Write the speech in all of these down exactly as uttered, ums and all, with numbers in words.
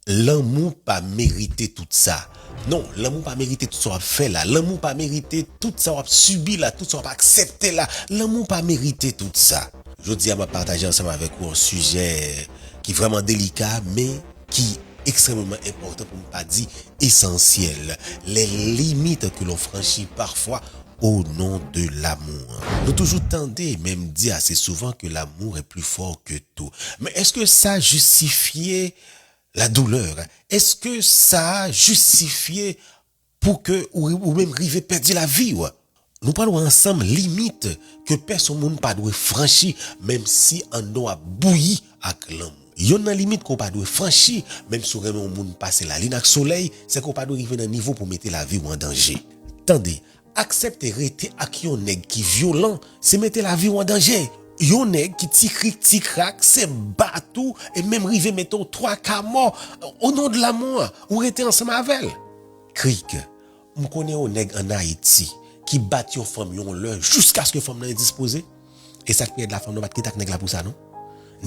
Lanmou pa merite tout sa. Non, lanmou pa merite tout sa w ap fè la. Lanmou pa merite tout sa w ap sibi la, tout sa w ap aksepte la. Lanmou pa merite tout sa. Jodi a, m ap pataje ansanm avèk ou yon sijè ki vrèman delika, men ki ekstrèmeman enpòtan, pou m pa di esansyèl. Les limites que l'on franchit parfois au nom de l'amour. Nou toujou tande, menm di ase souvan, que l'amour est plus fort que tout. Men èske sa jistifye la douleur? Èske sa jistifye pou ke ou, ou menm rive pèdi lavi w? Nou pral wè ansanm limit ke pèsonn moun pa dwe franchi, menm si anndan w ap bouyi ak lanmou. Yonn nan limit ke w pa dwe franchi, menm si w renmen yon moun pase lalin ak solèy, se ke w pa dwe rive nan nivo pou mete lavi w an danje. Tande, aksepte rete ak yon nèg ki vyolan, se mete lavi w an danje. Yon nèg ki ti krik ti krak, se bat ou, e menm rive mete w twa ka mò, o non de lanmou an, ou rete ansanm avè l. Krik, m konnen yon nèg ann Ayiti ki bat yon fanm yon lè jiskaske fanm nan endispoze. E sa k pi rèd la, fanm nan pa t kite ak nèg la pou sa non.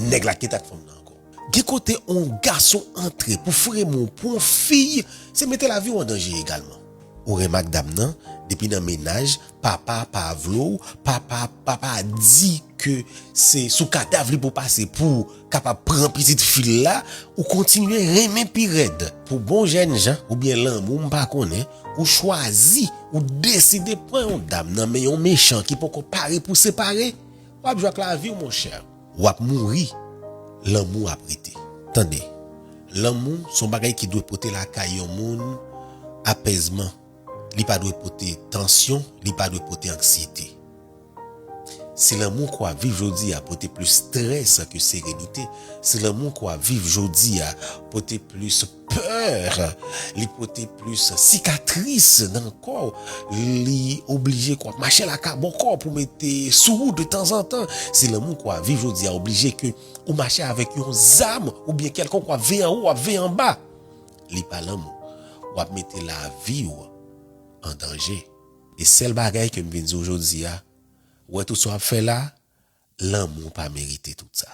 Nèg la kite ak fanm nan ankò. Gen kote yon gason antre pou fremen w pou yon fi, se mete lavi w an danje egalman. Ou renmen ak dam nan, depi nan mennaj, papa pa vle w, papa, papa di ke se sou kadav li pou pase pou kapab pran pitit fi l la, ou kontinye renmen pi rèd. Pou bon jènjan, oubyen lanmou, m pa konnen, ou chwazi, ou deside pran yon dam nan men yon mechan ki poko pare pou separe, w ap jwe ak lavi w, monchè. W ap mouri, lanmou ap rete. Tande, lanmou se yon bagay ki dwe pote lakay yon moun apèzman. Li pa dwe pote tansyon, li pa dwe pote anksyete. Si lanmou ke w ap viv jodi a pote plis strès ke serenite, si lanmou ke w ap viv jodi a pote plis pè, li pote plis sikatris nan kò w, li oblije ke w ap mache lakabòkò pou mete sou ou de tanzantan. Si lanmou ke w ap viv jodi a oblije ke ou mache avèk yon zam oubyen kèlkonk w ap veye anwo, w ap veye anba, li pa lanmou. W ap mete lavi w an danje. E sèl bagay ke m vin di w jodi a, ou wè tout sa w ap fè la, lanmou pa merite tout sa.